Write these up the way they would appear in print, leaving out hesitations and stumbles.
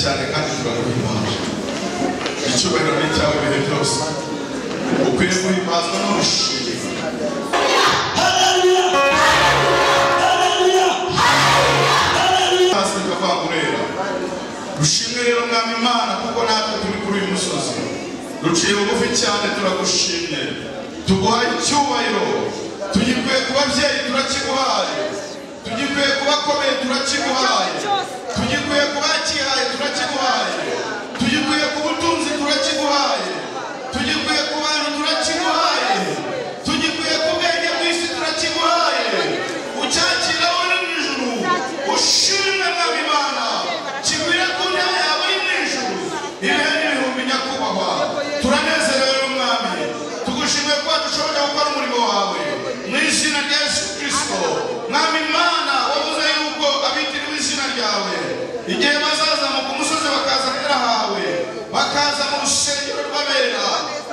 cyane kandi turaguhimbaje. Icyubahiro ni cyawe ibihe byose. Ukwiye guhimbazwa no gushimwa. Haleluya! Haleluya! Haleluya! Hasi tukavangurera. Dushimwe rero Mwami Imana kuko natwe turi kuri uyu musozi. Duciye bugufi cyane turagushimye. Tuguhaye icyubahiro. Tugikwiye ku babyeyi turakiguhaye. Tugikwiye ku bakomeye turakiguhaye. Tugikwiye ku bakihaye turakiguhaye. Tugikwiye ku butunzi turakiguhaye. Tugikwiye ku bantu turakiguhaye. Tugikwiye ku bwenge bw'isi turakiguhaye. Ucyakira uri mu ijuru. Ushimwe Mwami Imana. Kigwire ku ntebe yawe uri mu ijuru. Ibihe n'ibihumbi nyakubahwa. Turanezerewe Mwami. Tugushimiye ko dushoboye gukora umurimo wawe. Mu izina rya Yesu Kristo. Mwami Imana wavuze yuko abitiriwe izina ryawe igihe bazazamuka umusozi bakaza ahera hawe, bakaza mu rusengero rw'abera,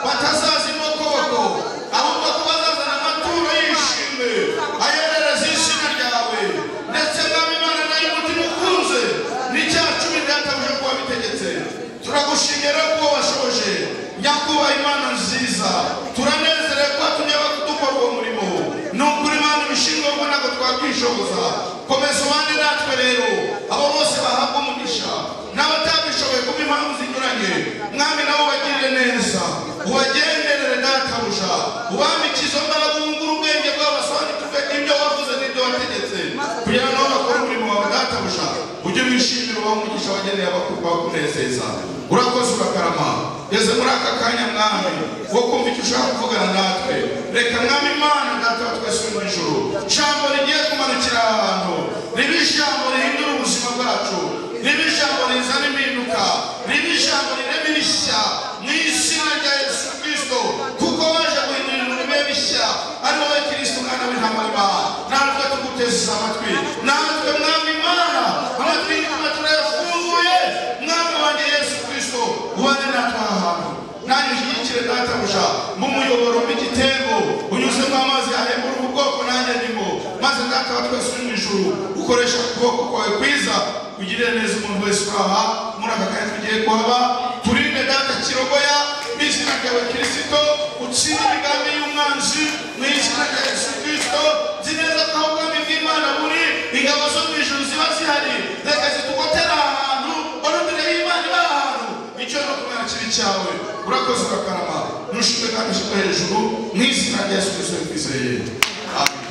batazaza imokoboko, ahubwo ko bazazana amaturo y'ishimwe ayerereza izina ryawe. Ndetse Mwami Imana nayo umutima ukunze n'icyaha cumi databuja kuba bitegetse. Turagushimira rero kuba washoje nyakubahwa Imana nziza. Turanezerewe ko watumye dukora uwo murimo. Ni ukuri Imana ibishinzwe kuko ntabwo twabyishoboza. Komeza ubane natwe rero, abo bose bahabwa umugisha n'abatabishoboye kuba impamvu zinyuranye, Mwami nabo ubagirire neza, ubagenderere databuja, ubambike izo mbaraga, wungure ubwenge bwabo, basobanukirwe ibyo wavuze n'ibyo wategetse, kugira ngo nabo bakore umurimo wawe databuja. Ujye wishimira ubaha umugisha wageneye abakunezeza. Urakoze urakarama. Ngeze muri aka kanya Mwami wo kumva icyo ushaka kuvugana natwe. Reka Mwami Imana data wa twese uri mu ijuru, ijambo rigiye kumanukira ahantu ribe ijambo rihindura ubuzima bwacu, ribe ijambo rizana impinduka, ribe ijambo rirema ibishya mu izina rya Yesu Kristo, kuko waje guhindura ibintu bibe bishya ari wowe Kristo Mwana w'intama w'Imana. Natwe tuguteze amatwi, natwe Mwami Imana amatwi y'inyuma turayafunguye. Mwami wanjye Yesu Kristo ubane natwe aha hantu, nanjye ushyigikire databuja mu muyoboro w'igitembo unyuzemo amazi ahembura ubu bwoko nanjye ndimo, maze data wa twese uri mu ijuru ukoresha ukuboko kwawe kwiza ugirire neza umuntu wese uri aha muri aka kanya tugiye kuhaba. Turinde data kirogoya mu izina ryawe Kristo, utsinde imigambi y'umwanzi mu izina rya Yesu Kristo. Nzi neza ko aho ubwami bw'Imana buri ingabo zo mu ijuru ziba zihari, reka zitugotera ahantu orudire y'Imana iba ahantu icyo no kumenya kibi cyawe. Urakoze urakarama, nushimwe kandi ushyirwe hejuru mu izina rya Yesu Kristo twizeye. Amen.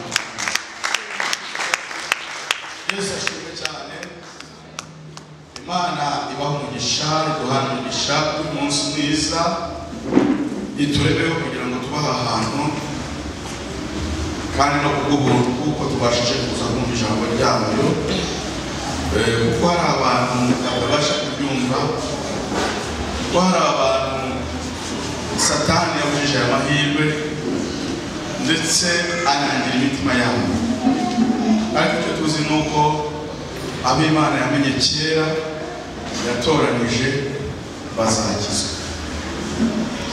Yesu ashimwe cyane. Imana ibaha umugisha, iduhana umugisha umunsi mwiza, iturebeho kugira ngo tube aha hantu kandi no kubw'ubuntu kuko tubashije kuza kumva ijambo ryayo, kuko hari abantu batabasha kubyumva, kuko hari abantu Satani yabujije aya mahirwe ndetse anangira imitima yabo. Ariko icyo tuzi ni uko abo Imana yamenye kera yatoranije bazakizwa.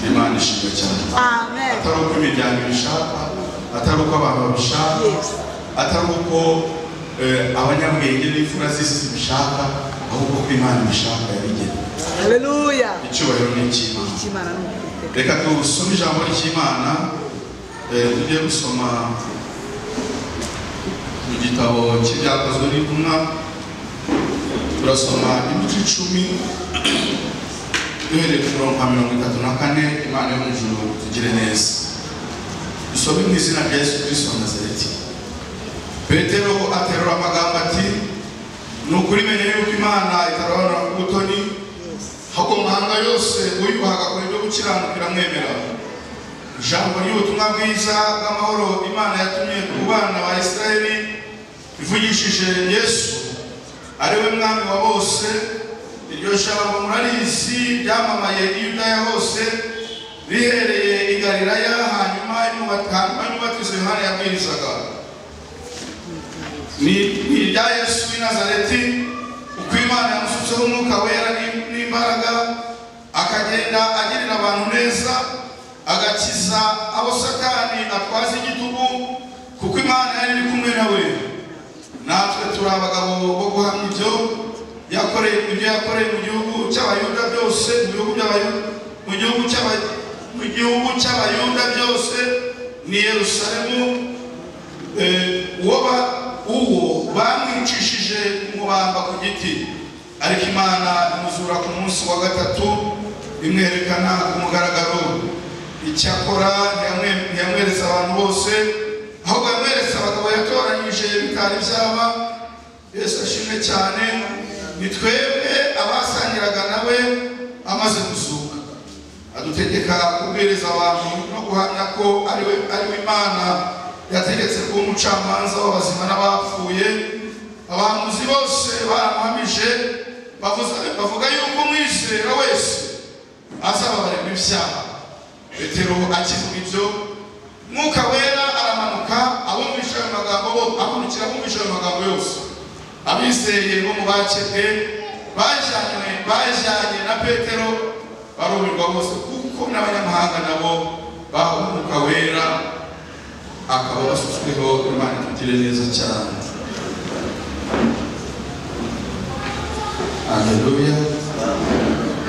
Imana ishimwe cyane. Amen. Atari uko imiryango ibishaka, atari uko abantu babishaka, atari uko abanyabwenge n'imfura z'isi zibishaka, ahubwo ko Imana ibishaka yabigena. Haleluya. Icyubahiro ni icy'Imana. Icy'Imana ni ukuri. Reka dusome ijambo ry'Imana. Tugiye gusoma mu gitabo cy'ibyakozwe n'intumwa, turasoma ibice 10 duhereye ku murongo wa 34. Imana yo mu ijuru tugire neza. Dusome mu izina rya Yesu Kristo wa Nazareti. Petero aterura amagambo ati: ni ukuri menye yuko Imana itarobanura ku butoni, ahubwo mu mahanga yose uyubaha agakora ibyo gukiranuka iramwemera. Ijambo ry'ubutumwa bwiza bw'amahoro Imana yatumye ku bana ba Isirayeli ivugishije Yesu ari we Mwami wa bose. Iryo jambo murarizi ryamamaye i Yudaya hose rihereye i Galilaya, hanyuma y'umubatizo Yohana yabwirizaga. Ni irya Yesu w'i Nazareti, uko Imana yamusutseho umwuka wera n'imbaraga, akagenda agirira abantu neza, agakiza abo Satani atwaza igitugu, kuko Imana yari iri kumwe nawe. Natwe turi abagabo bo guhamya ibyo, Yakoreye ibyo yakoreye mu gihugu cy'Abayuda byose, mu gihugu by'Abayuda, mu gihugu cy'Abayuda byose ni Yerusalemu, uwo bamwicishije kumubamba ku giti, ariko Imana imuzura ku munsi wa gatatu imwerekana ku mugaragaro. Icyakora ntiyamweretse abantu bose, ahubwo yamweretse abagabo yatoranyije bitari byaba. Yesu ashimwe cyane. Ni twebwe abasangiraga nawe amaze kuzuka, adutegeka kubwiriza abantu no guhamya ko ari we Imana yategetse kuba umucamanza w'abazima n'abapfuye. Abahanuzi bose baramuhamije, bavuga yuko umwizera wese azababarirwa ibyaha. Petero akivuga ibyo, Mwuka Wera aramanuka abumvisha ayo magambo, amanukira abumvisha ayo magambo yose. Abizeye bo mu bakebwe bajyanye na Petero barumirwa bose, kuko n'abanyamahanga nabo bahawe Umwuka Wera, akaba basutsweho. Imana itugire neza cyane. Haleluya.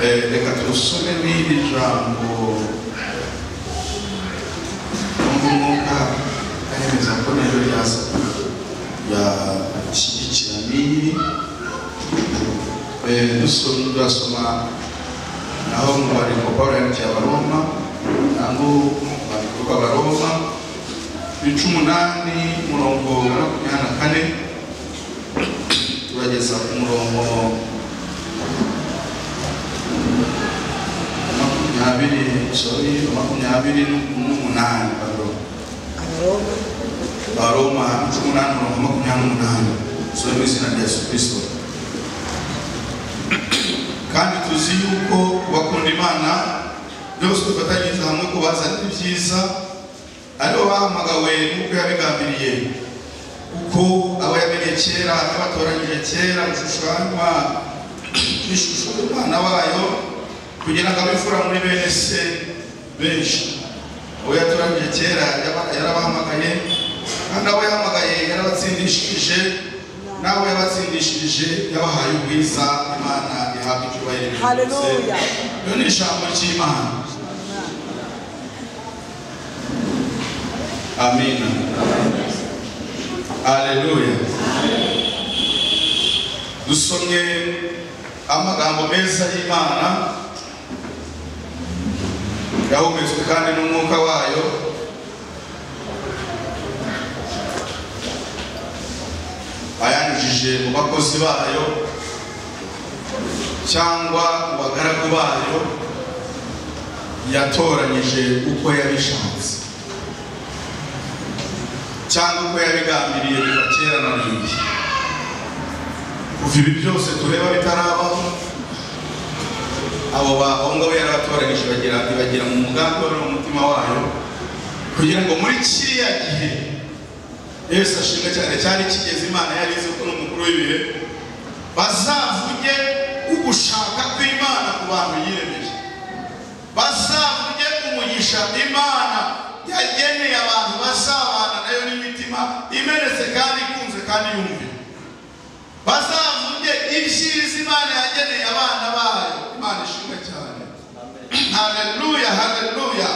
Reka turusome n'iri jambo. Umwuka aremeza ko naryo yashyigikira n'iyi. Turasoma naho mu rwandiko Pawulo yandikiye Abaroma, cyangwa urwandiko rw'Abaroma ibice 8 umurongo wa 24 turageza ku murongo 28. Abaroma 8 umurongo 28. Soma mu izina rya Yesu Kristo. Kandi tuzi yuko bakunda Imana byose dufatanyiriza hamwe kubazanira ibyiza, aribo bahamagawe nk'uko yabigambiriye, kuko abo yamenye kera yabatoranyije kera gushushanywa n'ishusho y'Umwana wayo, kugira ngo abe imfura muri bene se benshi. Abo yatoranyije kera yarabahamagaye, kandi abo yahamagaye yarabatsindishirije, n'abo yabatsindishirije yabahaye ubwiza. Imana ihabwa icyubahiro. Haleluya. Iyo ni ijambo ry'Imana. Amina. Haleluya. Dusomye amagambo meza y'Imana yahumetswe kandi n'umwuka wayo. Ayanyujije mu bakozi bayo cyangwa mu bagaragu bayo yatoranyije uko yabishatse cyangwa uko yabigambiriye kuva kera na rindi. Kuva ibi byose tureba bitarabaho, abo ngabo yarabatoranyije bagira mu mugambi wari mu mutima wayo, kugira ngo muri kiriya gihe Yesu ashimwe cyane cyari kigeze, Imana yari izi ko n'umukuru w'ibihe bazavuge ugushaka kw'Imana ku bantu yiremeye, bazavuge umugisha Imana yageneye abantu bazabana nayo n'imitima imenetse kandi ikunze kandi yumvira, bazavuge ibyiza Imana yageneye abana bayo. Imana ishimwe cyane. Haleluya, haleluya.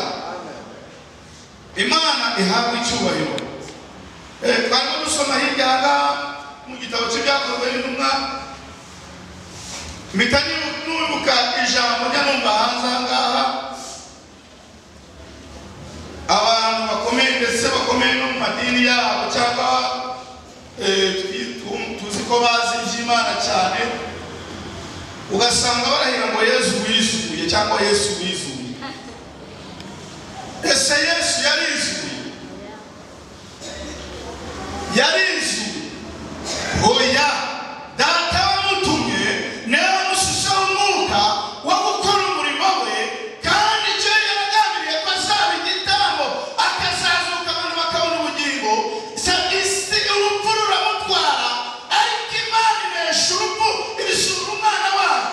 Imana ihabwa icyubahiro. Twarimo dusoma hirya aha mu gitabo cy'Ibyakozwe n'Intumwa, mpita nibuka ijambo njya numva hanze aha ngaha, abantu bakomeye ndetse bakomeye no mu madini yabo, cyangwa tuzi ko bazi iby'Imana cyane, ugasanga barahira ngo Yesu wizuye cyangwa Yesu wizuye. Ese Yesu yarizuye? Yarizuye? Oya, Data wamutumye niwe wamushyizeho umwuka wo gukora umurimo we, kandi icyo yaragambiriye ko azaba igitambo akazazuka abantu bakabona ubugingo. Isi urupfu ruramutwara, ariko Imana inesha urupfu ibisura umwana wayo.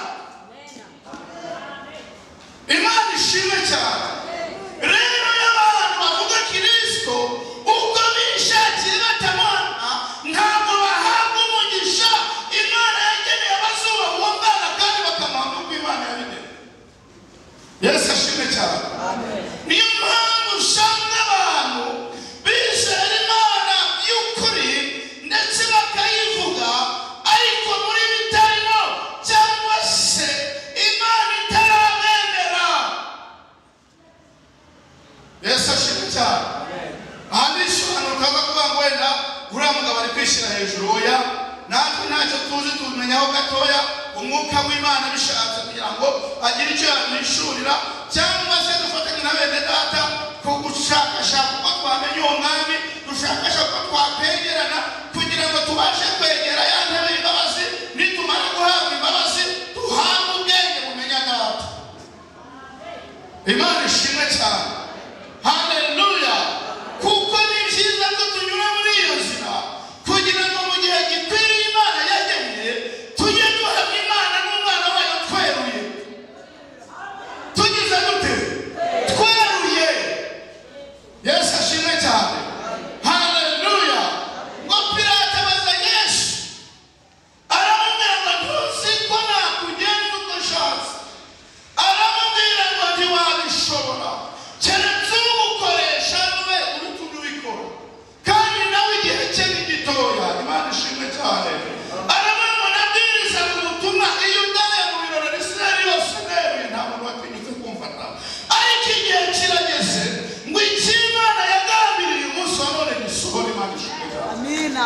Imana ishimwe cyane. Rero y'abantu Yesu ashimwe cyane. Ahandi ishuhano kaza kuvuga ngo wenda uriya mugabo ari kwishyira hejuru, oya, natwe ntacyo tuzi, tumenyaho gatoya. Umwuka w'Imana bishatse kugira ngo agire icyo yaduhishurira, cyangwa se dufatanye na bene data ku gushakashaka uko twamenya uwo mwami, dushakashaka uko twakwegerana kugira ngo tubashe kwegera ya ntebe y'imbabazi. Nitumara guhabwa imbabazi, duhabwe ubwenge bumenya data. Imana ishimwe cyane. Haleluya. Kuko ni byiza ko tunyura muri iyo nzira kugira ngo mu gihe gikwiriye Imana yagennye tujye duhabwa Imana n'umwana wayo tweruye. Tugize dute? Tweruye. Yesu ashimwe cyane. Haleluya. Ngo Pilato abaza Yesu, aramubwira ngo ntuzi ko nakugenza uko nshatse? Aramubwira ngo ntiwabishobora keretse ugukoresha niwe ubitumye ubikora, kandi nawe igihe cye ni gitoya. Imana ishimwe cyane. Aramubwira ngo nabwirizaga ubutumwa i Yudaya mu birori Isirayeli yose neruye, nta muntu watinyutse kumfata, ariko igihe kirageze ngo icyo Imana yagambiriye umunsi wa none gisohore. Imana ishimwe cyane. Amina.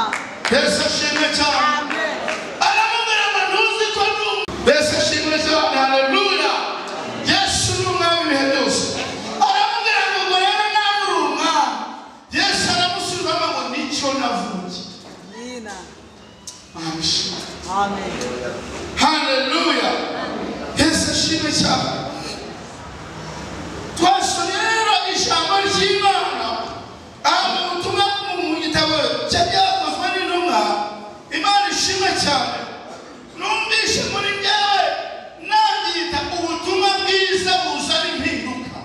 Yesu ashimwe cyane. Amen. Aramubwira ngo ntuzi ko ndi Yesu ashimwe cyane. Haleluya. Yesu ni umwami ibihe byose. Aramubwira ngo ngo rero nawe uri umwami. Yesu aramusubiza ngo nicyo navukiye. Amina. Imana ishimwe. Amen. Haleluya. Yesu ashimwe cyane. Twasomye rero ijambo ry'Imana aha mu butumwa mu gitabo cy'Ibyakozwe n'Intumwa. Imana ishimwe cyane. Numvishe muri njyewe nabyita ubutumwa bwiza buzana impinduka,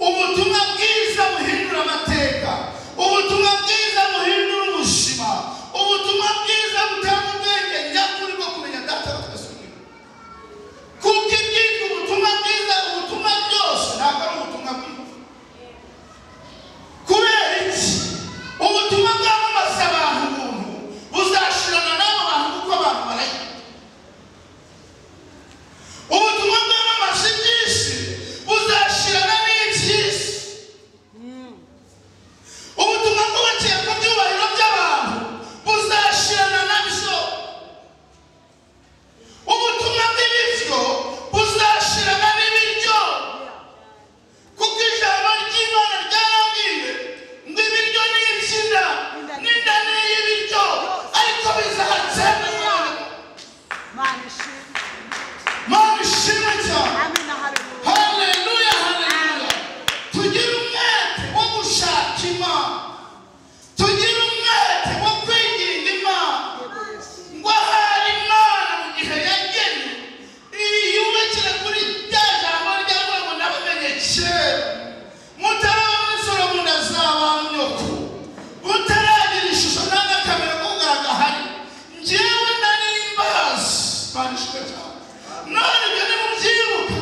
ubutumwa bwiza buhindura amateka, ubutumwa bwiza buhindura ubuzima, ubutumwa bwiza butanga ubwenge nyakuri bwo kumenya data wa twese. Kuko ibyitwa ubutumwa bwiza, ubutumwa byose ntabwo ari ubutumwa bwiza. Kubera iki? Ubutumwa bwamamaza abantu ubuntu buzashirana n'abo bantu, kuko abantu barahita. Ubutumwa bwamamaza iby'isi buzashirana n'iby'isi. Ubutumwa bwubakiye ku byubahiro by'abantu buzashirana nabyo. Ubutumwa bw'ibiryo buzashirana n'ibiryo, kuko ijambo ry'Imana ryarambwiye ngo ibiryo ni iby'inda n'inda ni iy'ibiryo, ariko bizatsemba. Imana ishimwe. Mana ishimwe cyane. Amina. Haleluya. Haleluya, haleluya. Tugire umwete wo gushaka Imana, tugire umwete wo kwinginga Imana Yego Yesu. ngo ahari Imana mu gihe yagennye iyi yubakire kuri rya jambo ryavuga ngo nabamenye kera mutaraba muri Solomo ndazaba nyoko, mutaragira ishusho n'agakamera ko gahari, njyewe nari mbazi. Imana ishimwe cyane. None ibyo nimubyibuka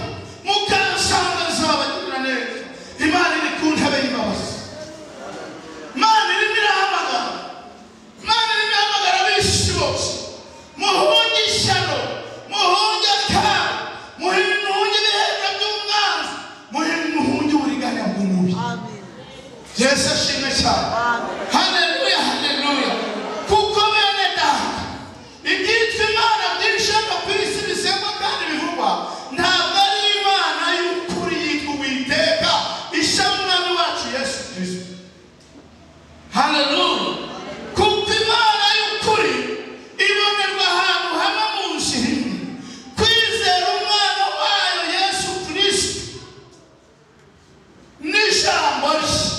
mukansanga nzabagirira neza. Imana iri ku ntebe y'imbabazi. Imana irimo irahamagara. Imana irimo irahamagara ab'isi bose. Muhunge ishyano, muhunge akaga, muhunge ibihembo by'umwanzi, muhunge uburiganya bw'umubi. Amen. Yesu ashimwe cyane. Amen. Haleluya, haleluya. Kuko bene data, ibyitwa Imana byinshi hano ku isi bisengwa kandi bivugwa, ntabwo ari Imana y'ukuri yitwa Uwiteka isha umwami wacu Yesu Kristo. Haleluya. Kuko Imana y'ukuri ibonerwa ahantu hamwe mu nzira imwe, kwizera umwana wayo Yesu Kristo n'ijambo rye.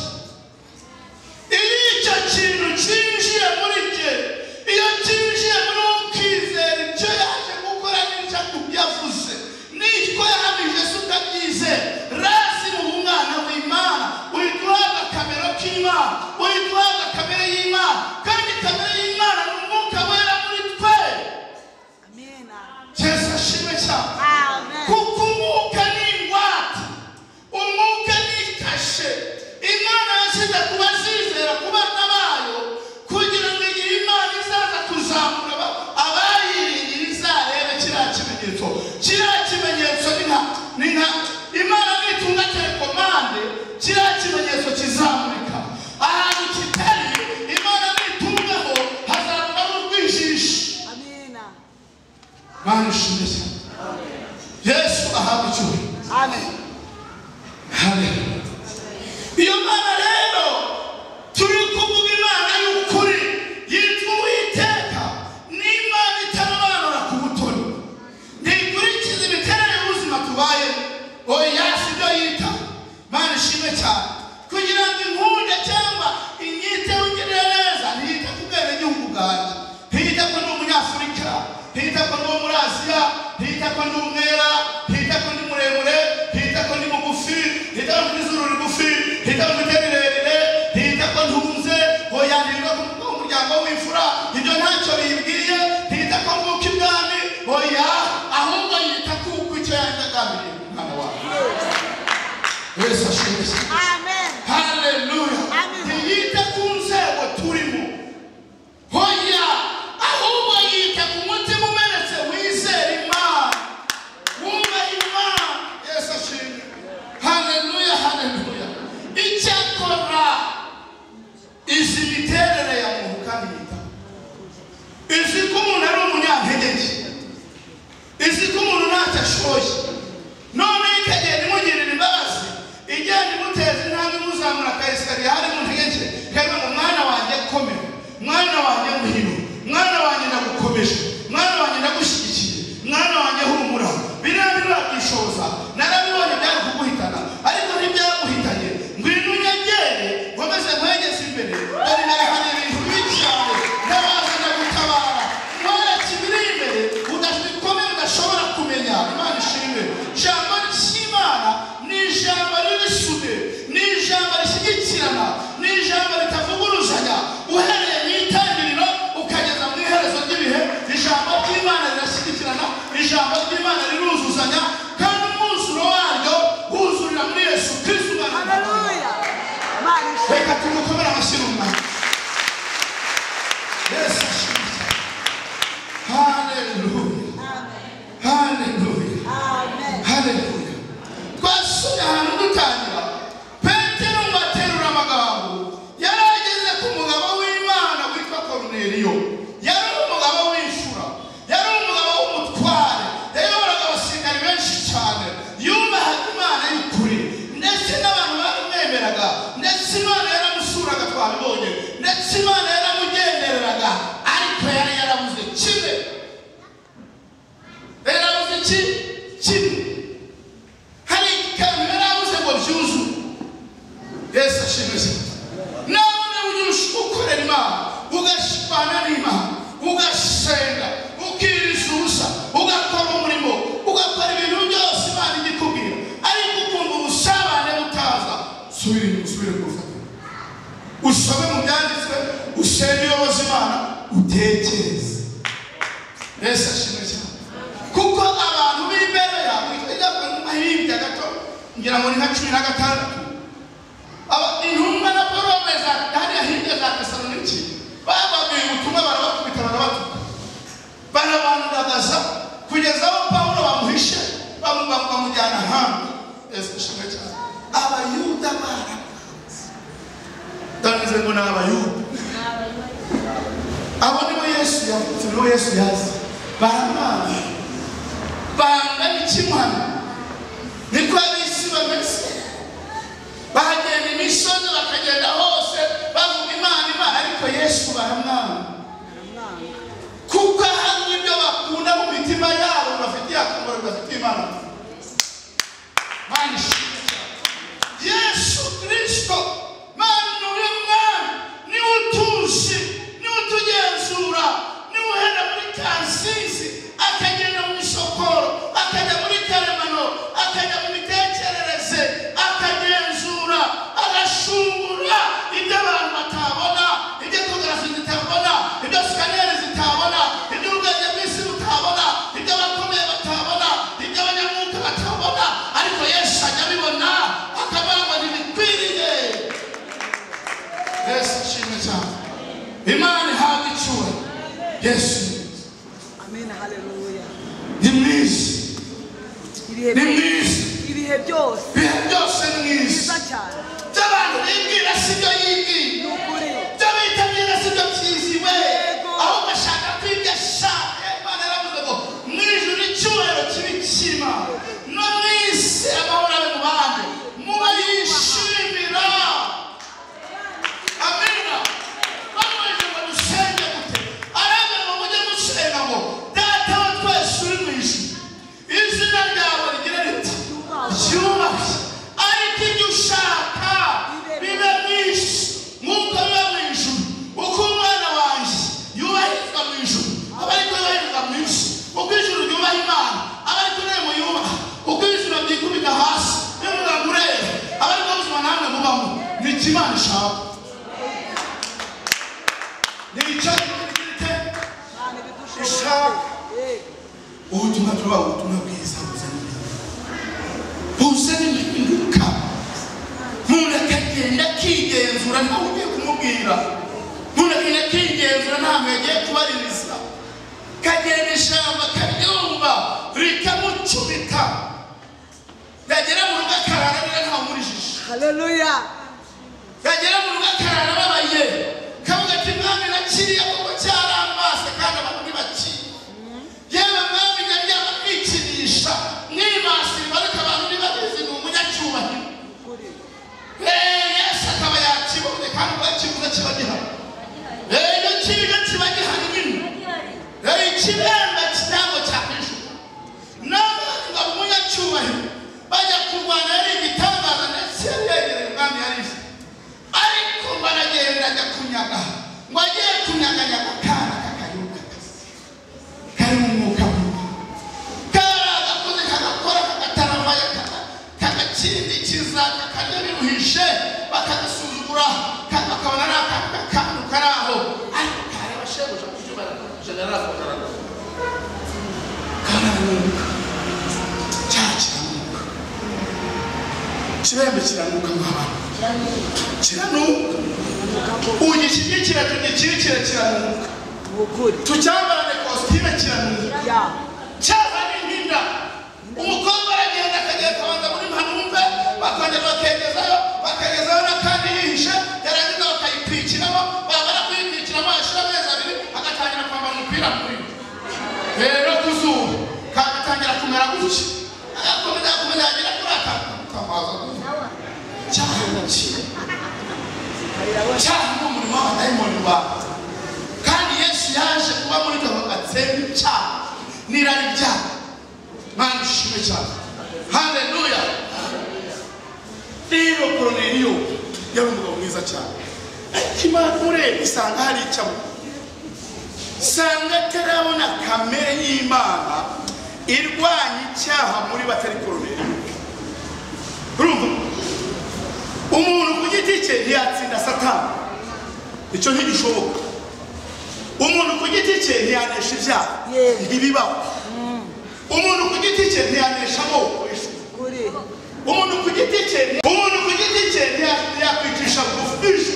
Iyo icyo kintu cyinjiye muri jye, iyo cyinjiye muri wowe ukizera icyo yaje gukora n'icyo yavuze n'icyo yahamije se ukabyizera, rasi mu umwana w'Imana, uhita uhabwa akamero k'Imana, uhita uhabwa kamere y'Imana, kandi kamere y'Imana ni umwuka wera muri twe. Amina. Yesu ashimwe cyane. Amen. Kuko umwuka ni ingwate, umwuka ni kashe Imana yashyize ku bazizera, ku bana bayo, kugira ngo igihe Imana izaza kuzamura abayiringira izarebe kiriya kimenyetso. Kiriya kimenyetso ni nka Imana nitunga telekomande, kiriya kimenyetso Mana rero turi kuvuga, Imana y'ukuri yitwa Uwiteka, ni Imana itarobanura ku butoni, ntikurikiza imiterere y'ubuzima tubayemo. Oya, si byo yita. Mana ishimwe cyane. Kugira ngo inkunde cyangwa inyite ungirire neza, ntiyita ku bwenegihugu bwanjye, ntiyita ko ndi Umunyafurika, ntiyita ko ndi uwo muri Aziya, ntiyita ko ndi umwera, ntiyita ko ndi muremure, ntiyita ko ndi mugufi, ntiyita ko mfite izuru rigufi, ntiyita ko mfite rirerire, ntiyita ko ntunze. Oya, ntiyita ko mvuka mu muryango w'imfura. Ibyo ntacyo bibwiye. Ntiyita ko mvuka ibwami. Oya, ahubwo yita kuko icyo yagambiriye ku mwana wawe. Yesu ashimwe. Amen. Haleluya. Amen. Ntiyita ku nzego turimo. Hoya, ahubwo yita ku mutima umenetse, wizera Imana, wumva Imana. Yesu ashimwe. Haleluya, haleluya. Icyakora izi miterere ya muntu, kandi yita izi ko umuntu ari umunyantege nke, izi ko umuntu ntacyo ashoye. None ikagenda imugirira imbabazi, igenda imuteza intambwe, imuzamura akayesikariye hari mu ntege nke, ikavuga ngo: "Mwana wanjye, komera. Mwana wanjye, muhiro. Mwana wanjye, ndagukomeje. Mwana wanjye, ndagushyigikiye. Mwana wanjye, humura. Biriya birabyishoza, narabibonye, byari kuguhitana ariko ntibyaguhitanye. Ngwino unyegere, nkomeze nkwegeze imbere. Dore imbere hari ibintu bibi cyane. Ndabaza, ndagutabara, nkwereke ibiri imbere bikomeye udashobora kumenya." Imana ishimwe. Ijambo ry'Imana ni ijambo riri sude, ni ijambo rishyigikirana, ni ijambo ritavuguruzanya. Uhereye mu itangiriro ukageza mu iherezo ry'ibihe, ijambo ry'Imana rirashyigikirana, ijambo ry'Imana riruzuzanya, kandi umwuzuro waryo wuzurira muri Yesu Kristo, Umwana w'Imana. Haleluya. Imana ishimwe. Reka tumukomere amashyi umwana. Yesu ashimwe cyane. Haleluya. Amen. Haleluya. Amen. Haleluya. Twasuye ahantu dutangira, Petero ngo aterura amagambo. Yari ageze ku mugabo w'Imana witwa Koruneliyo. Yari umugabo w'imfura, yari umugabo w'umutware, yayoboraga abasirikari benshi cyane, yubahaga Imana y'ukuri, ndetse n'abantu baramwemeraga, ndetse Imana yaramusuraga, twabibonye, ndetse Imana yaramugendereraga. Ariko yari yarabuze kimwe. Yarabuze iki? Kimwe. Hari ikantu yarabuze ngo byuzuye. Yesu ashimwe cyane. Nawe niba ujya ukorera Imana, ugashwana n'Imana, ugasenga, ukiriza ubusa, ugakora umurimo, ugakora ibintu byose Imana ijya ikubwira, ariko ukumva ubusabane butaza, subira inyuma, usubire ku rufatiro, usome mu byanditswe, usenge, uyoboze Imana, utekereze. Yesu ashimwe cyane. Kuko abantu b'imbere yawe ijya hirya gato, ngira ngo ni nka 16, aba intumwa na Paul za hariya hirya za Tesaloniki, bababwiye ubutumwa, barabakubita, barabatuka, barabandagaza, kugeza aho Pawulo bamuhishe, bamujyana ahandi. Yesu ashimwe cyane. Abayuda baramwanze. Ndavuze ngo ni Abayuda. Abo nibo Yesu yavutse, nibo Yesu yazi. Baramwanga, banga n'ikimuhana. Niko ab'isi bameze, bahagenda imisozi, bakagenda hose bavuga Imana, Imana, ariko Yesu baramwanga, Baramwanga. kuko hamwe ibyo bakunda mu mitima yabo bibafitiye akamaro, bibafitiye Imana. Mana ishimwe cyane. Yesu Kristo, Mana uri Mwami, niwe utuzi, niwe utugenzura, niwe uhera muri Kansizi, akagenda mu isokoro, akajya muri karemano, akajya mu mitekerereze, akagenzura, agashungura ibyo abantu batabona, ibyo échographie zitabona, ibyo scanner zitabona, ibyo ubwenge bw'isi butabona, ibyo abakomeye batabona, ibyo abanyamwuka batabona, ariko Yesu ajya abibona, akavuga ngo ntibikwiriye. Yesu ashimwe cyane. Imana ihabwa icyubahiro. Yesu ni mwiza. Amen. Haleluya. Ni mwiza. Ibihe Ni byose. mwiza. Ibihe byose. Ibihe byose ni mwiza. Byiza cyane. Ibyo abantu bibwira si byo yibwira. Ni ukuri. Ibyo bitabira si byo byiziwe. Yego. Ahubwo ashaka kwibyo ashaka. Imana yaravuze ngo mu ijuru icyubahiro kibi cy'Imana, no mu isi amahoro abe mu bandi muba yishimira. Ni Imana ishaka. Ni icyo Imana ibidushoboye. Ishaka. Yego. Ubutumwa tuba ubutumwa bwiza buzana impinduka. Buzana impinduka. Umuntu akagenda akigenzura ntawe ugiye kumubwira. Umuntu akagenda akigenzura ntawe yagiye kubaririza. Kagenda ishyamba karyumva rikamucubita. Yagera mu rugo akarara arira ntawe umurijije. Haleluya. Yagera mu rugo akarara ababaye. Kavuga ati mwami nakiriye kuko cyarambase kandi abantu ntibakiye. Yewe mwami nyaryama mwikinisha mwibasira ariko abantu ntibabizi ni umunyacyubahiro. Ukuri. Yesu akaba yakibonye kandi ubwo yakibuze kiba gihari. Iyo kibiga kiba gihari nyine. Ikibembe ntabwo cyakwishuka. N'abandi ngo umunyacyubahiro bajya kurwana yari igitangaza ndetse yari yegereye umwami yarize. Ariko baragenda ajya kunyaga. Ngo agiye kunyaganyaga akana k'akayuda kari mu mwuka mubi. Kari agakoze kagakora kagataramaye kagakindikiza kakarya biruhishe bakagasuzugura bakabona ari akantu k'akantu kari aho. Ariko kareba shebuja ku cyuma general akabona karanuka. Cyaha kiranuka. Ikibembe kiranuka nk'abantu. Kiranuka. Ugishyigikira tugikirikira kiranuka. Ukuri. Tucyambarane kositime kiranuka. Ya. Cyaha n'inda. Umukobwa aragenda akagenda akabanza muri mpanumve bakongera bakegezayo bakagezayo n'akandi yihishe yarangiza bakayipikiramo bamara kuyipikiramo yashira amezi abiri agatangira kwambara umupira muri we. Rero ku zuba kagatangira kumera gutya agakomeza agakomeza yagera kuri aka kamaza gutya. Cyaha ni cyaha ni umurimo w'abadayimoni bawe. Kandi Yesu yaje kuba muri twe ngo atsembe icyaha n'irari ryayo. Mana ishimwe cyane. Haleluya. Rero Koruneliyo yari umugabo mwiza cyane. Ariko Imana urebye isanga hari icyo abona. Isanga atarabona kamere y'Imana irwanya icyaha muri batari Koruneliyo. Urumva? Umuntu ku giti cye ntiyatsinda Satani. Icyo ntigishoboka. Umuntu ku giti cye ntiyanesha ibyaha. Yego. Ntibibaho. Umuntu ku giti cye ntiyanesha amoko. Ukuri. Umuntu ku giti cye umuntu ku giti cye ntiyakwicisha bugufi.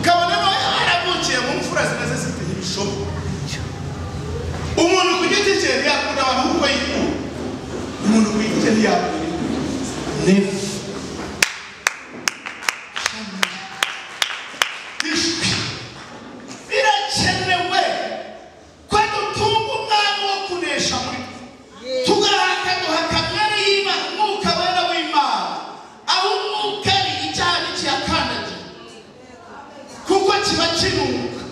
Kabone nawe yaravukiye mu mfura zimeze zite ntibishoboka. Umuntu ku giti cye ntiyakunda abantu uko yikunda. Umuntu ku giti cye ntiyakunda. Never. Ishwi. Birakenewe ko dutunga umwami wo kunesha muri twe. Yego. Tugahaka duha kamere y'Imana, umwuka wera w'Imana. Aho umwuka ari icyaha ntikiyakandagira kuko kiba kinuka.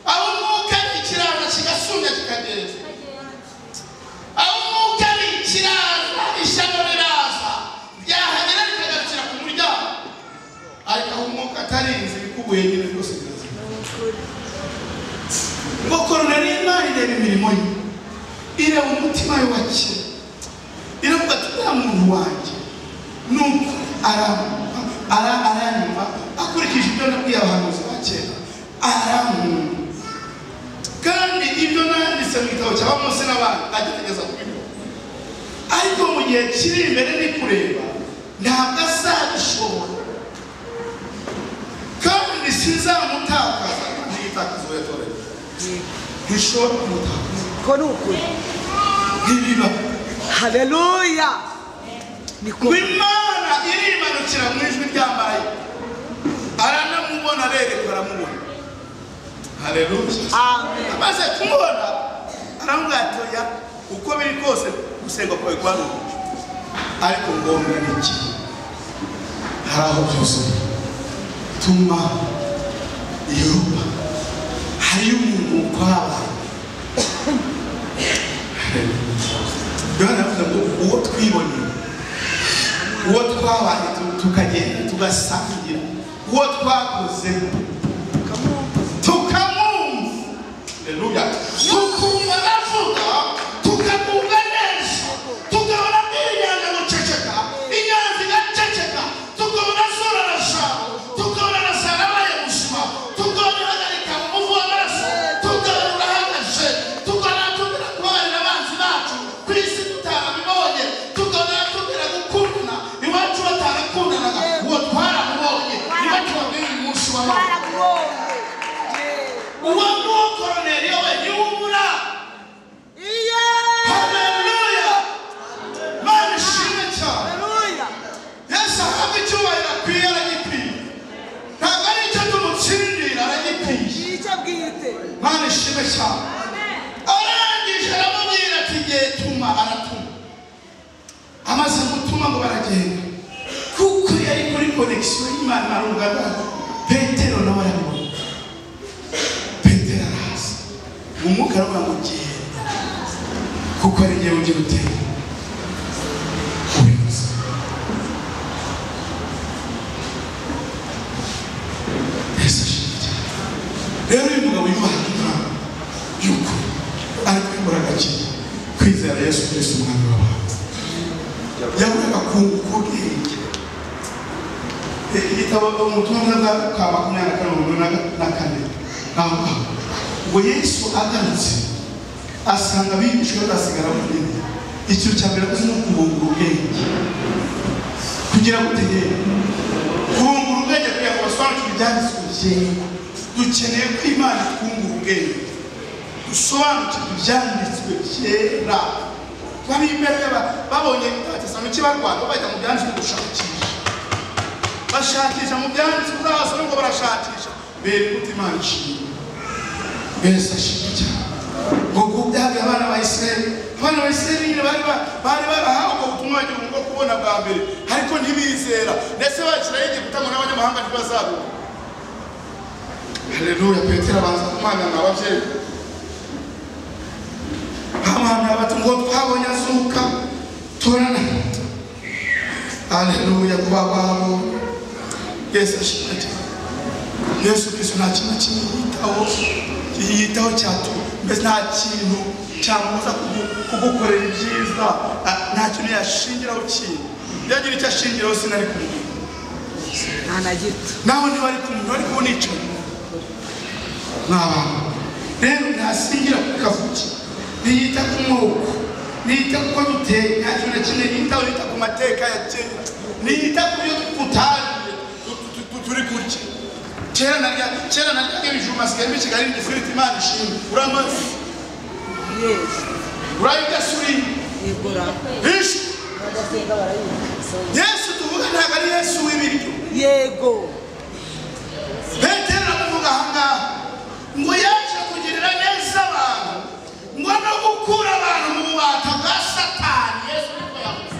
Aho umwuka ari ikiraza kigasumya kikagenda. Aho umwuka ari ikiraza ishyano riraza ryahagera rikagarukira ku muryango. Ariko aho umwuka atarinze ibikubuye nyine byose birazima. Ukuri. Ngo Koruneliyo Imana ireba imirimo ye, ireba umutima we wa kera, iravuga ati uriya muntu wanjye nuko aranyumva akurikije ibyo nabwiye abahanuzi ba kera arankunda. Kandi ibyo nanditse mu gitabo cya Mose n'abandi agerageza kubikora. Ariko mu gihe kiri imbere ni kureba ntabwo azabishobora. Kandi sinzamutakaza ntiyitakaza uwo yatoranyije. Ntishobora kumutakaza. Ko ni ukuri. Ntibibaho. Haleluya. Niko. Ngo Imana irimanukira mu ijwi rya marayika. Aranamubona arerekwa aramubona. Haleluya. Amen. Amaze kumubona aramubwira ati oya uko biri kose gusenga kwawe kwarumvijwe. Ariko ngombwa ni iki? Hari aho byuzuye. Tuma Yopa. Hariyo umuntu kwabaye. Yohana aravuga ngo uwo twiboneye, uwo twabaye tukagenda tugasangira, uwo twakoze tukamwumva. Haleluya. Tukumva aravuga, tukamwumva neza, tugahora bwira inyanja guceceka, inyanja igaceceka, tukabona sura amahoro. Twaramubonye. Uwo nguwo Koroneliyo we ntiwubura. Iyo. Haleluya! Mana ishimwe cyane. Haleluya. Yesu ahabwa icyubahiro akwiye, aragikwiye. Ntabwo ari icyo tumutsindira, aragikwiye. Icyo bwite. Mana ishimwe cyane. Arangije aramubwira ati ngiye tuma, aratuma. Amaze gutuma ngo baragenda, kuko yari kuri connexion y'Imana arungana. Petero nawe arabibona. Petero araza, umwuka aravuga ngo genda, kuko ari njyewe ugira utera ubivuze. Yesu ashimwe cyane. Rero uyu mugabo yubaha Imana y'ukuri, ariko yaburaga kimwe: kwizera Yesu Kristo umwami w'abantu. Yaburaga kunguka ubwenge. Igitabo ubutumwa bwiza bwa 24:44 aho ngaho ngo Yesu agarutse asanga abigishwa badasigara bonyine. Ikintu cya mbere akoze ni ukubungura ubwenge. Kugira ngo utegere kubungura ubwenge, kugira ngo basobanukirwe ibyanditswe byera. Dukeneye ko Imana itwungura ubwenge, dusobanukirwe ibyanditswe byera. Bab'imbere babonye Abatesalonike barwana, bajya mu byanditswe gushakisha, bashakisha mu byanditswe, uzabasome ngo barashakisha bera Imana ishimwe. Yesu ashimwe cyane. Ngo kubyaga abana ba Isirayeli, abana ba Isirayeli nyine bari barahawe ubwo butumwa bagira ubwo kubona bwa mbere, ariko ntibizera, ndetse bashyiraho Egiputa ngo n'abanyamahanga ntibazabona. Haleluya! Petero abanza kumwangana ababyeyi, bamuhamya bati ngo twabonye azuka turana. Haleluya! Kuba babonye. Yesu ashimwe cyane. Yesu Kristo nta kintu kimwe yitaho, yitaho cyatu, mbese nta kintu cyamubuza kugukorera ibyiza. Nta kintu yashingiraho kintu. Yagira icyo ashingiraho sinari kumubwira. Nta na gito. Nawe ntiwari kumubwira, wari kubona icaye. Ni abantu. Rero ntasingira ku kavuki, ntiyita ku moko, ntiyita ku ko duteye, nta kintu na kimwe yitaho, ntiyita ku mateka ya kera, ntiyita ku byo tutariye turi kurya. Kera naryaga ibijumba, sigaye mbi Kigali igifiriti. Imana ishimwe. Uramaze. Yes. Urayirya suri. Yegura. Ishi. Badasenga barayirya. Yesu tuvuga ntabwo ari Yesu w'ibiryo. Yego. Petero aramuvuga aha ngaha ngo yaje kugirira neza abantu, ngo no gukura abantu mu bubata bwa Satani. Yesu niko yavuze.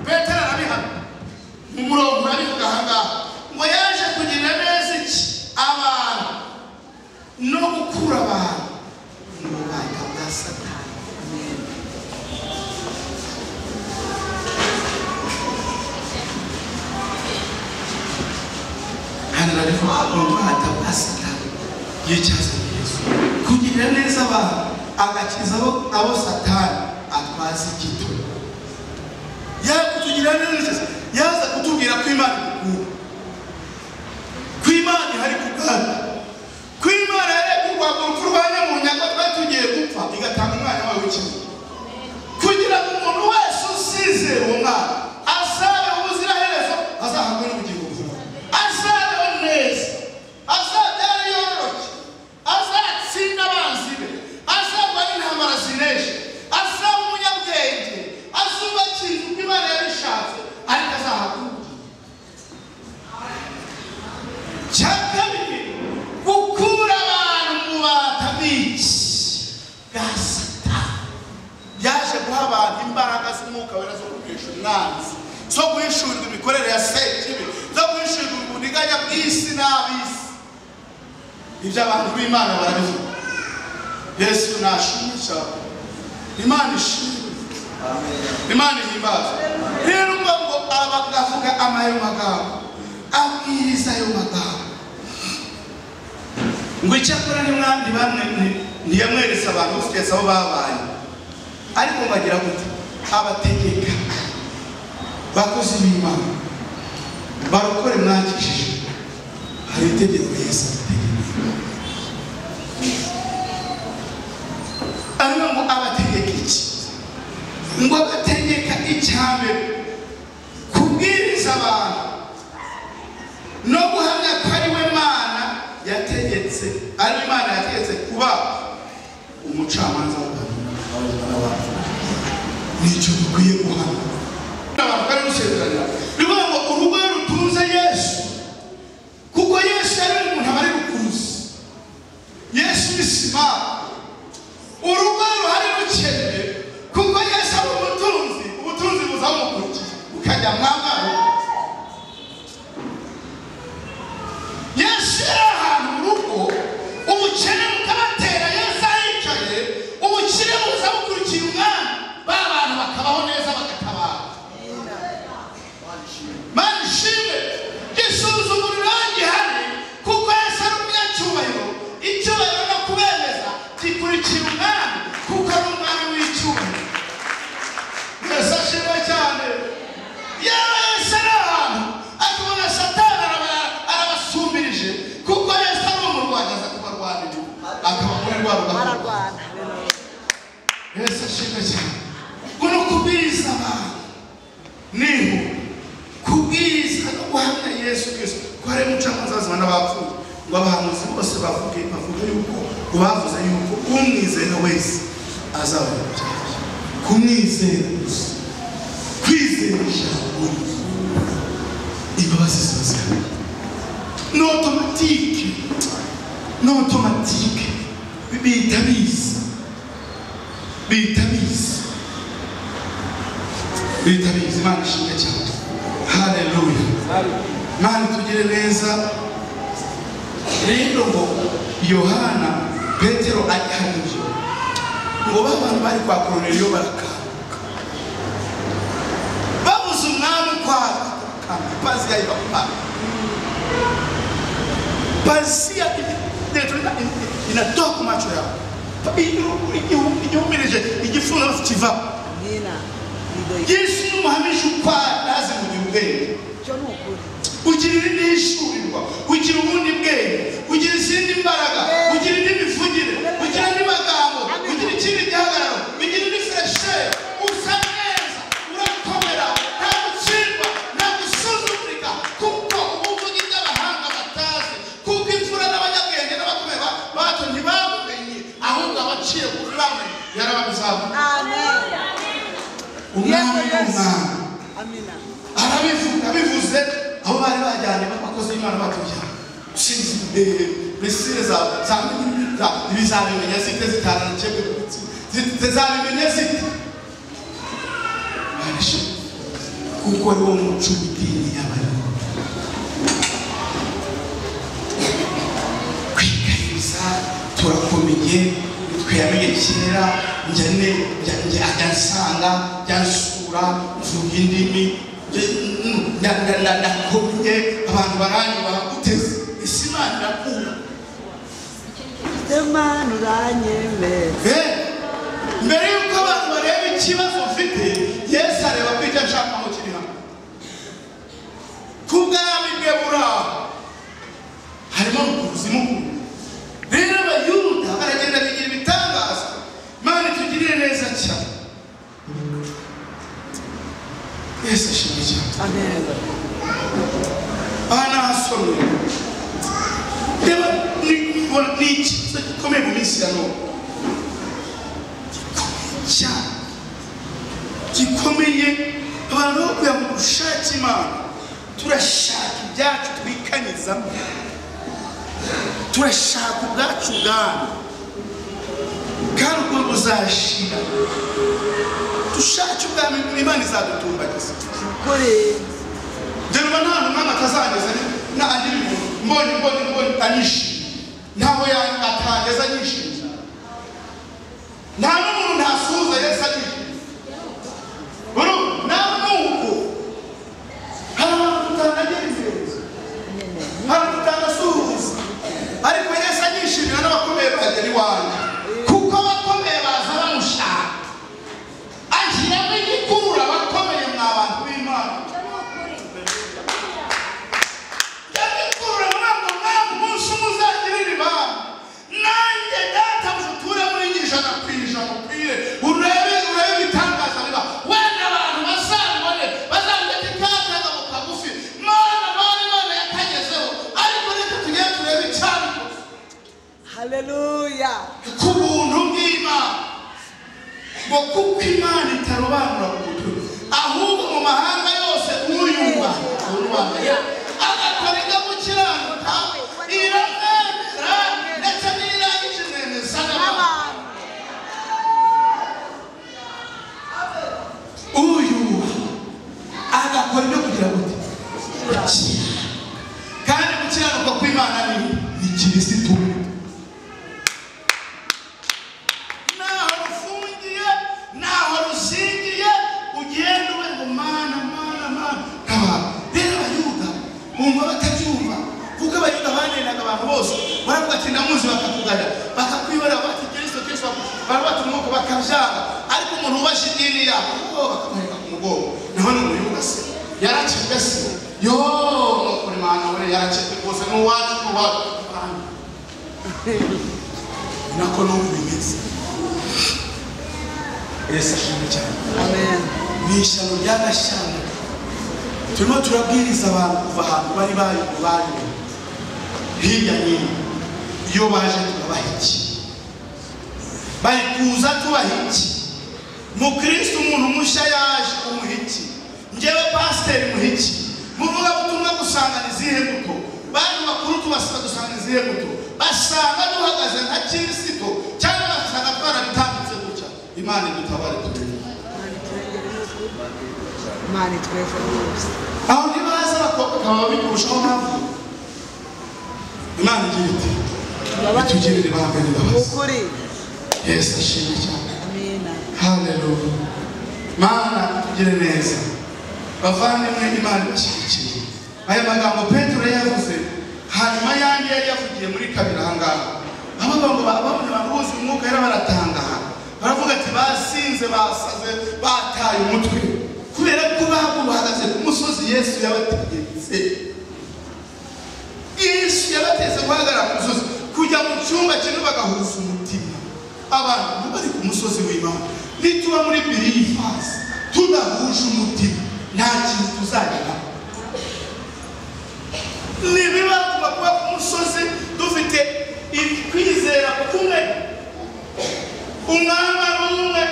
Petero arabihamya mu murongo, urabivuga aha ngaha ngo yaje kugirira neza iki? Abantu, no gukura abantu mu bubata bwa Satani. Hano baravuga mu bubata bwa Satani. Yicyazanye Yesu kugirira neza abantu, agakiza abo Satani atwaza igitugu. Yakutugirira neza, yaza kutubwira ko Imana idukunda, ko Imana ihari ku bwacu, ko Imana yarebye urwego urupfu rwa nyamunyaga twari tugiye gupfa, igatanga umwana wayo w'ikinege, kugira ngo umuntu wese usizera uwo mwana azabeho ubuziraherezo, azahabwe n'ubugingo buhoraho, azabeho neza, azabyare yororoke, azatsinda abanzi be, azarwana intambara zinesha, azaba umunyabwenge, azubakira inzu uko Imana yabishatse, ariko azahabwa ubugingo. Cya kabiri, gukura abantu mu bubata bw'iki? Bwa Satani. Yaje guha abantu imbaraga z'umwuka wera zo kunesha umwanzi, zo guhishurirwa imikorere ya Sekibi, zo guhishurirwa uburiganya bw'isi n'ab'isi. Ibyo abantu b'Imana barabivuga. Yesu nashimwe cyane. Imana ishimwe. Imana ihimbaze. Rero ngo abavuga amayo magambo, abwiriza ayo magambo, ngo icyakora n'umwami bamwe ntiyamweretse abantu bose keretse abo babaye, ariko ngo agira gute? Abategeka bakozi b'Imana barokore mwakishije. Hari itegeko Yesu adutegeka, ariko ngo abategeka iki? Ngo abategeka icyambere, kubwiriza abantu no guhamya ko ari we Mana yategetse, ari Imana yategetse kuba umucamanza w'abantu n'abapfuye. Nicyo dukwiye guhana. Abantu bari gusezeranira. Bivuga ngo urugo rutunze Yesu, kuko Yesu yari umuntu aba ari rukuruzi. Yesu ni sima. Urugo ruhari rukennye, kuko Yesu ari umutunzi, ubutunzi buzamukurikiye bukajya mwamwaro. Yesu yari ahantu mu rugo, ubukene bukabatera. Yesu aricaye, ubukire buza bukurikiye umwami, ba bantu bakabaho neza bagatabara. Mana ishimwe, gisuzuguriro gihari, kuko Yesu ari umunyacyubahiro. Icyubahiro no kubemeza gikurikira umwami, kuko ari umwami w'icyubahiro. Yesu ashimwe cyane. Yewe Yesu ari ahantu akabona Satani arabasumbirije, kuko Yesu ari umurwanyi, aza kubarwanira, akaba muri rwa rugamba. Yesu ashimwe cyane. Ngo ni ukubwiriza abantu, niho kubwiriza no guhamya Yesu Kristo ko ari umucamanza w'abazima n'abapfuye. Ngo abahanuzi bose bavuge yuko bavuze yuko umwizera wese azabona ibyaha. Kumwizera gusa, kwizera ijambo, imbabazi ziba zihari. Ni automatique, ni automatique, bihita biza, bihita biza, bihita biza. Imana ishimwe cyane. Haleluya. Imana itugire neza. Rero ngo Yohana Petero ajyana ibyo, ngo ba bantu bari kwa Koruneliyo barakanguka, babuze umwami kwa paziya ibapana, paziya inatoka macho yao, igihumirije igifunzo kiva. Yesu n'umuhamisha ukwa naze kugira ubwenge, ugira irindi hishurirwa, ugira ubundi bwenge, ugira izindi mbaraga, ugira indi mivugire, ugira andi magambo, ugira ikindi gihagararo, ugira indi freshere, usa neza, urakomera, nta gutsindwa, nta gusuzugurika, kuko uba uvuga ibyo abahanga batazi, kuko imfura n'abanyabwenge n'abakomeye bato ntibabumenye, ahubwo abaciye kuri bamenye yarababizamuye. Umwami n'umwami arabivuga, abivuze aho bari bajyanye abakozi b'Imana batujyana mesire za ibizabimenya zite zitaranakebwe zizabimenya zite, kuko ari wo muco w'idini y'Abayuda. Kwikariza turakomeye, twiyamenye kera, njya nsanga, njya nsura, mvuga indimi, ndakomye, abantu baranyubaha. Guteze isi Imana irakura. Imana uranyemeza. Mbere y'uko abantu bareba ikibazo mfite, Yesu areba ko icyo nshakamo kiri hano. Ku bwami bwe buraho harimo ubuzima. Rero Abayuda baragenda bigira ibitangaza. Imana itugirire neza cyane. Yesu ashimwe cyane. Amen. Aha nahasomye. Reba ni ikibazo gikomeye mu minsi ya none, gikomeye cyane, gikomeye. Abantu bo kugira ngo dushake Imana, turashaka ibyacu twikanyizamo, turashaka ubwacu bwami, kandi ubwo buzashira. Dushake ubwami, Imana izadutumbagiza. Dore nta umwami atazageza agira ibintu mbonye mbonye mbonye anyishimye, ntaho atageza anyishimye, nta n'umuntu ntasuhuza Yesu anyishimye. Nta n'uko hari abantu utanagera imbere, hari abantu utanasuhuza, ariko Yesu anyishimira n'abakomeye bagera iwanjye, kuko abakomeye baza bamushaka. Ashyiramo igikurura abakomeye mwa bantu b'Imana. Yagikurura mwanga mwanga umunsi umwe uzagirira ibanga. Nanjye databuja uture muri njye 100% ukwire, urebe ibitangaza biba. Wenda abantu bazabibone, bazabone ko kagabo kagufi Mana Mana Imana yakagezeho, ariko reka tugende turebe icyabikoze. Haleluya. Ku buntu bw'Imana, ngo kuko Imana itarobanura ku butoni, ahubwo mu mahanga yose uyubaha agakora ibyo gukiranuka iramwemera, ndetse n'irangije imwemeza n'abantu. Uyubaha agakora ibyo kugira ngo kandi gukiranuka kw'Imana ni Kirisitu. Naho rufungiye, naho ruzingiye, ugenda ube ngo mana mana mana. Rero Abayuda bumva batabyumva, kuko Abayuda banendaga abantu bose baravuga ati ndamuzi, bakakugaya bakakwibara bati Kristo Kristo, barabata umwuka bakabyanga. Ariko umuntu wubashye idini yabo bakamuheka ku mugongo, naho ni Umuyuda se yarakebwe se, yo nukuri Mana we yarakebwe rwose n'uwacu n'uwacu. Nako n'ubu bimeze. Yesu ashimwe cyane. Amen. Ni ishyano ry'agashyano. Turimo turabwiriza abantu kuva ahantu bari bayo hirya n'ino. Iyo baje tubaha iki? Bari kuza tubaha iki? Mukristo umuntu mushya yaje umuha iki? Njyewe pasiteri muha iki? Muvuga butumwa gusanga izihe mbuto? Bantu bakuru tubasaba gusanga izihe mbuto? Basanga duhagaze nka Kristo cyangwa basanga twarabitambitse gutya? Imana idutabare tumenye. Imana itweze rwose. Aho ntibaza abakobwa bakaba babikurushaho mpamvu. Imana igira iti itugirire ibambe n'imbabazi. Ukuri. Yesu ashimwe cyane. Amina. Haleluya. Mana tugire neza. Bavandimwe, Imana ibashyigikiye. Aya magambo Petero yavuze hanyuma yandi yari yavugiye muri kabiri aha ngaha. Abavuga ngo babonye abantu bose umwuka yari baratangara. Baravuga ati basinze, basaze, bataye umutwe. Kubera ko bahagaze ku musozi Yesu yabategetse. Yesu yabateze guhagarara ku musozi, kujya mu cyumba kimwe bagahuza umutima. Abantu bari ku musozi w'Imana. Nituba muri believers tudahuje umutima, nta kintu tuzageraho. Nibiba kuba ku musozi dufite kwizera kumwe, umwambaro umwe,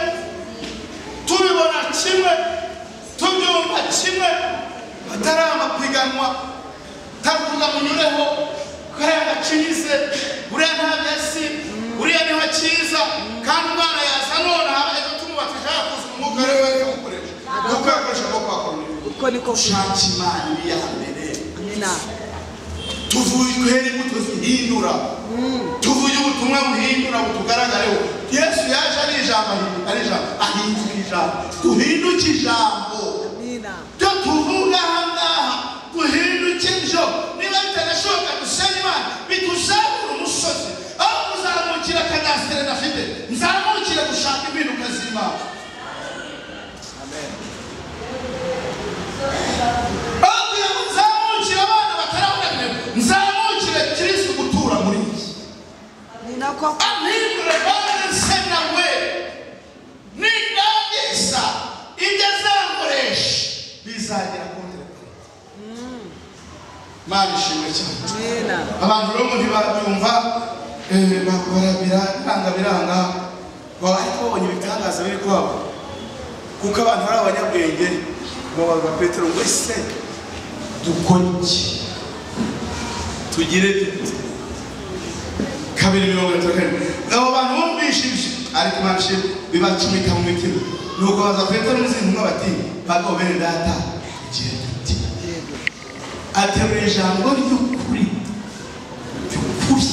tubibona kimwe, tubyumva kimwe, atari amapiganwa, tavuga munyureho, kariya gacinyize, uriya ntabyo asi, uriya niho akiza, kandi umwana yaza none haba ejo tumubatije yakuze umwuka rero bakamukoresha. Kuko yakoresha amaboko kwa Koruneliyo. Uko niko gushaka Imana ibi ya mbere. Amina. Tuvuye kwera imbuto zihindura, tuvuye ubutumwa buhindura butugaragareho. Yesu yaje ari ijambo, ari ijambo, ahinduka ijambo. Duhinduke ijambo. Amina. Byo tuvuga aha ngaha duhinduke ibyo. Niba bitanashoboka dusenye Imana, bituzamura umusozi. Aho kuzamukira kadasitere dafite, nzamukire gushaka impinduka z'Imana. Amen. Aho kugira ngo nzamukire abana batarabona ibintu, nzamukire Kristo gutura muri njye. Ni nako Ampindure banse nawe. Nindangiza ibyo azankoresha bizagera ku ntego. Imana ishimwe cyane. Amina. Abantu rero ntibabyumva, biranga biranga, ariko babonye ibitangaza biri kwabo. Kuko abantu ari abanyabwenge, babaza Petero ngo ese dukore iki? Tugire dute? 2:37. Abo bantu bumvise ibyo, ariko Imana ishimwe bibacumita mu mitima. Nuko baza Petero n'izindi ntumwa bati bagabo bene data, tugire dute? Aterura ijambo ry'ukuri, ry'ukuri,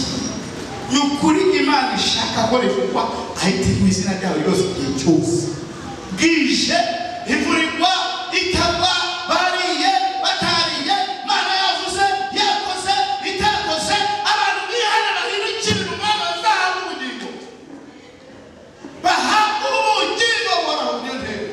ry'ukuri Imana ishaka ko rivugwa, ahita mu izina ryayo ryose igihe cyose. Bwije, imvura igwa, itagwa, bariye, batariye, Imana yavuze, yakoze, itakoze, abantu bihana bahindukirira umwami bazahabwa ubugingo. Bahabwa ubugingo buhoraho. Niyo ntego.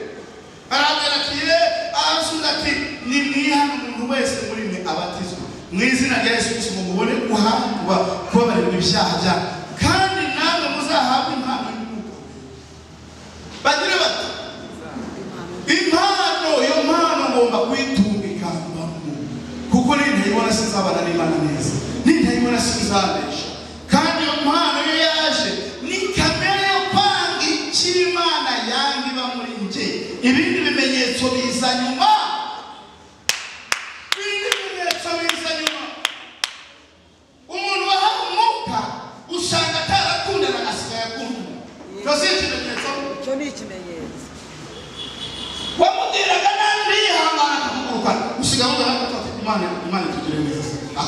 Barabwira ati ye, arasubiza ati nimwihane umuntu wese muri mwe abatizwe mu izina rya Yesu Kristo ngo mubone guhabwa kubabarirwa ibyaha byanyu, kandi namwe muzahabwe impano y'umwuka. Bagira bati impano, iyo mpano ngomba kuyitunga ikambamo, kuko nintayibona sinzabana n'Imana neza, nintayibona sinzabesha. Kandi iyo mpano iyo yaje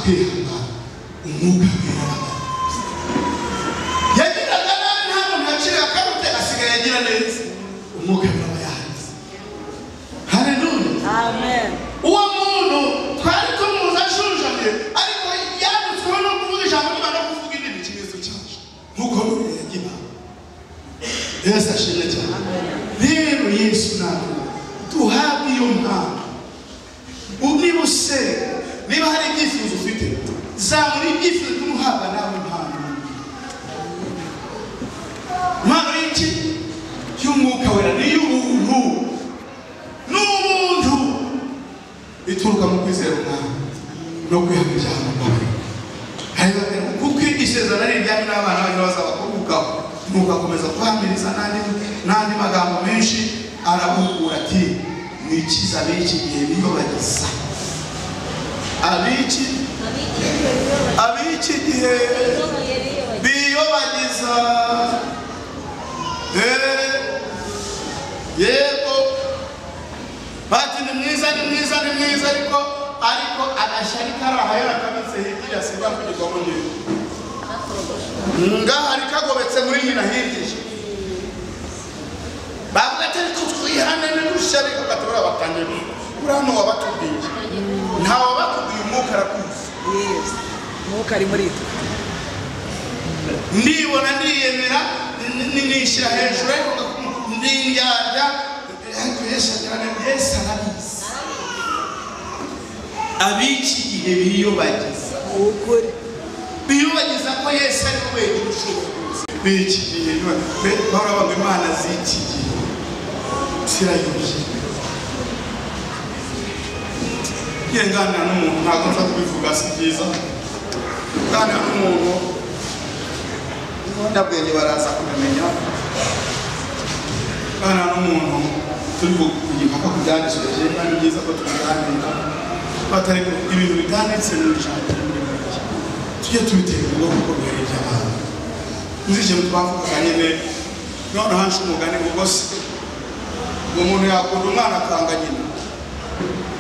Akihangana umwuka wera yagiraga nabi nta muntu yaciriye akarute asigaye agira neza umwuka wera yahanze. Haleluya, amen. Uwo muntu twari tumuzi ashunjamye ariko yadutsweho no kuvuga ijambo ry'Imana no kuvuga indimi ikimenyetso cyaje nk'uko Nuriya yagira. Yesu ashimwe cyane. Rero Yesu natwe duhabwe iyo mpano. Niba usenga, niba hari ibyifuzo ufite, zamura ibyifuzo tumuhabwa nawe impano. Impano y'iki? Y'umwuka wera, ni iy'ubuntu. Ni ubuntu ituruka mu kwizera Umwami no kwihana ibyaha n'imbabazi. Kuko isezerano ari iryanyu n'abana banyu bazabakomokaho. Nuko akomeza kuhamiriza n'andi magambo menshi arabahugura ati mwikiza ab'iki gihe biyobagiza. Ab'iki gihe biyobagiza. Yego bati ni mwiza ni mwiza ni mwiza ariko agashyari karaha yarakabitse hirya simba kugirwamo ngewe ngaha ari kagobetse muri nyina hirya bavuga ati ariko twihane n'ishyari kagatobora batangiye uri hano wabatubwiye nta wabatubwiye umwuka arakuzi. Yes, umwuka ari muri twe. Ndibona ndiyemera nishyira hejuru ariko ndindyarya ariko Yesu agira neza. Yesu arabizi ab'iki gihe biyobagiza ukuri biyobagiza ko Yesu ari we wenyine ushobora byose. B'iki gihe bahora bavuga Imana z'iki gihe sirayobye. Ngiye nganira n'umuntu ntabwo nza kubivuga si byiza. Nganira n'umuntu ndabwenge baraza kubimenya. Nganira n'umuntu turi kujya impaka ku byanditswe ni byiza ko tubiganira batari ibintu bitanditse mu ijambo tujye tubitera ubwoko kuko bihereye iby'abantu. Nzi ikintu twavugaga nyine noneho haje umugani ngo se ngo umuntu yakunda umwana akanga nyina.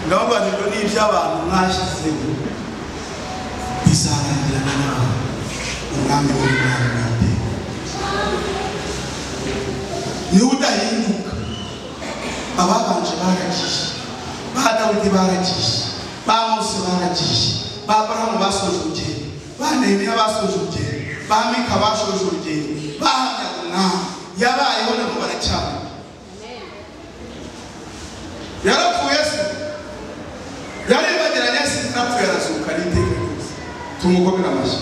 Ndavuga nti ibyo ni iby'abantu mwashyizeho bizarangirana n'abantu. Umwami w'Imana n'iteka niwe udahinduka. Ababanje baragiye, ba Dawidi baragiye, ba Mose baragiye, ba Aburahamu basoje urugendo, ba Nehemiya basoje urugendo, ba Mika basoje urugendo, bahamyaga umwami yabayeho nabo baracyari. Yarapfuye se yaribagiranye se yarapfuye arazuka n'iteka ryose. Tumukomere amashyi.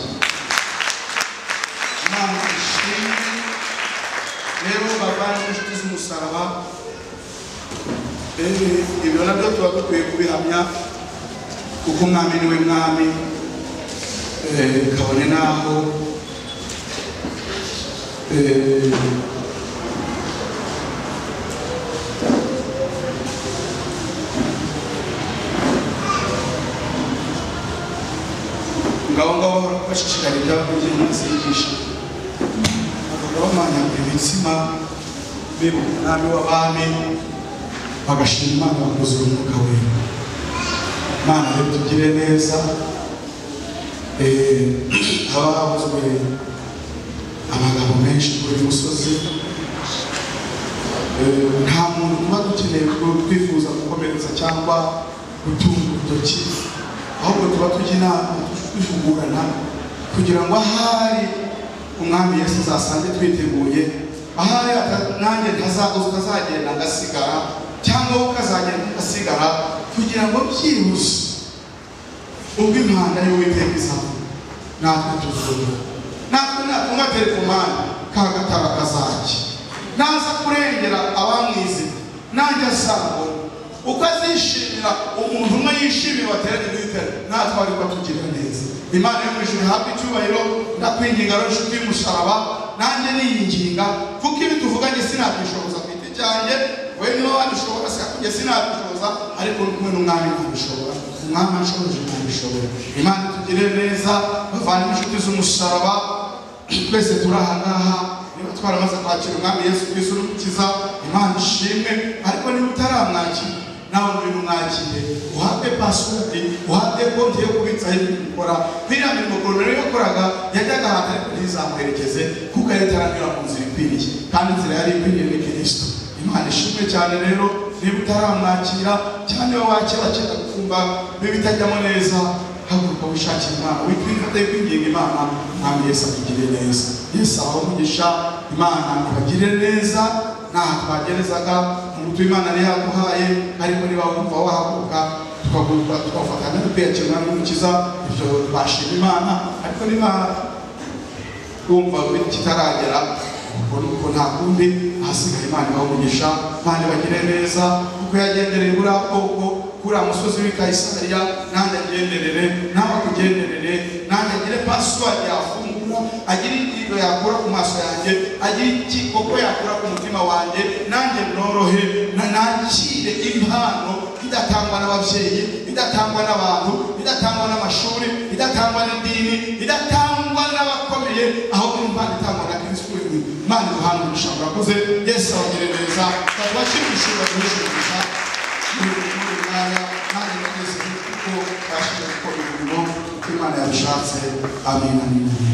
Imana ishimwe. Rero bavandimwe inshuti z'umusaraba, ibyo nabyo tuba dukwiye kubihamya kuko umwami niwe mwami. Kabone naho ngabo ngabo bahora bashishikariza iby'Imana zigisha bavuga bamanyagura imitsima bibuka umwami w'abami bagashima Imana bakuzura umwuka wera. Imana rero tugire neza. Haba havuzwe amagambo menshi kuri uyu musozi. Nta muntu tuba dukeneye twifuza gukomeretsa cyangwa gutunga urutoki, ahubwo tuba tujya inama duhugurana kugira ngo ahari umwami Yesu azasange twiteguye, ahari nanjye utazagenda ngasigara cyangwa wowe ukazagenda ugasigara, kugira ngo byihuse ubwo impanda y'Uwiteka izavuga natwe tuzuye. Natwe natunga telekomande ka gatara kazajya naza kurengera abamwizeye nanjye azabona uko azishimira umuntu umwe yishimiye bateranye mu iterambere natwe ariko atugirira neza. Imana yo mu ijuru ihabwe icyubahiro. Ndakwinginga rero inshuti y'umusaraba, nanjye niyinginga kuko ibi tuvuganye sinabyishoboza ku giti cyanjye, we niba wabishobora njye sinabishoboza, ariko kumwe n'umwami ntabishobora. Umwami anshoboje ntabishobora. Imana itugirire neza bavandimwe inshuti z'umusaraba, twese turi aha ngaha niba twaramaze kwakira umwami Yesu Kristo n'Umukiza, Imana ishimwe. Ariko niba utaramwakira Nawe ngwino umwakire, uhabwe password, uhabwe konti yo kubitsaho ibintu ukora. Biriya mirimo Koruneliyo yakoraga, yajyaga ahantu ariko ntizamuherekeze, kuko yari itaranyura mu nzira ikwiriye, kandi inzira yari ikwiriye ni Kristo. Imana ishimwe cyane. Rero niba utaramwakira, cyane niba wakira kera kumva bitajyamo neza, haguruka wishakira Imana, wifate kwinginga Imana. Mwami Yesu akugirire neza. Yesu abahe umugisha, Imana ibagirire neza. Ntaha twagerezaga umutu Imana yari yaguhaye, ariko niba wumva wahaguruka tukaguruka tugafatanya no kwiyakira Umwami n'Umukiza, ibyo twashima Imana. Ariko niba wumva kitaragera, ubwo nuko nta kundi, ahasigaye Imana ibahe umugisha, Imana ibagire neza. Kuko yagendereye buriya bwoko kuri uriya musozi w'i Kayisariya, nanjye agenderere, nawe akugenderere, nanjye agire password yafungura, agire ingingo yakura ku maso yanjye, agire ikikoko yakura ku mutima wanjye, nanjye norohe, nakire impano idatangwa n'ababyeyi, idatangwa n'abantu, idatangwa n'amashuri, idatangwa n'idini, idatangwa n'abakomeye, ahubwo impano itangwa na Kristo wenyine. Imana iduhane umugisha. Murakoze. Yesu abagire neza. Tubashyire umushumba duhishe muri uyu mwanya, nanjye nageze kuko twashinzwe gukora umurimo uko Imana yabishatse. Amen, amen.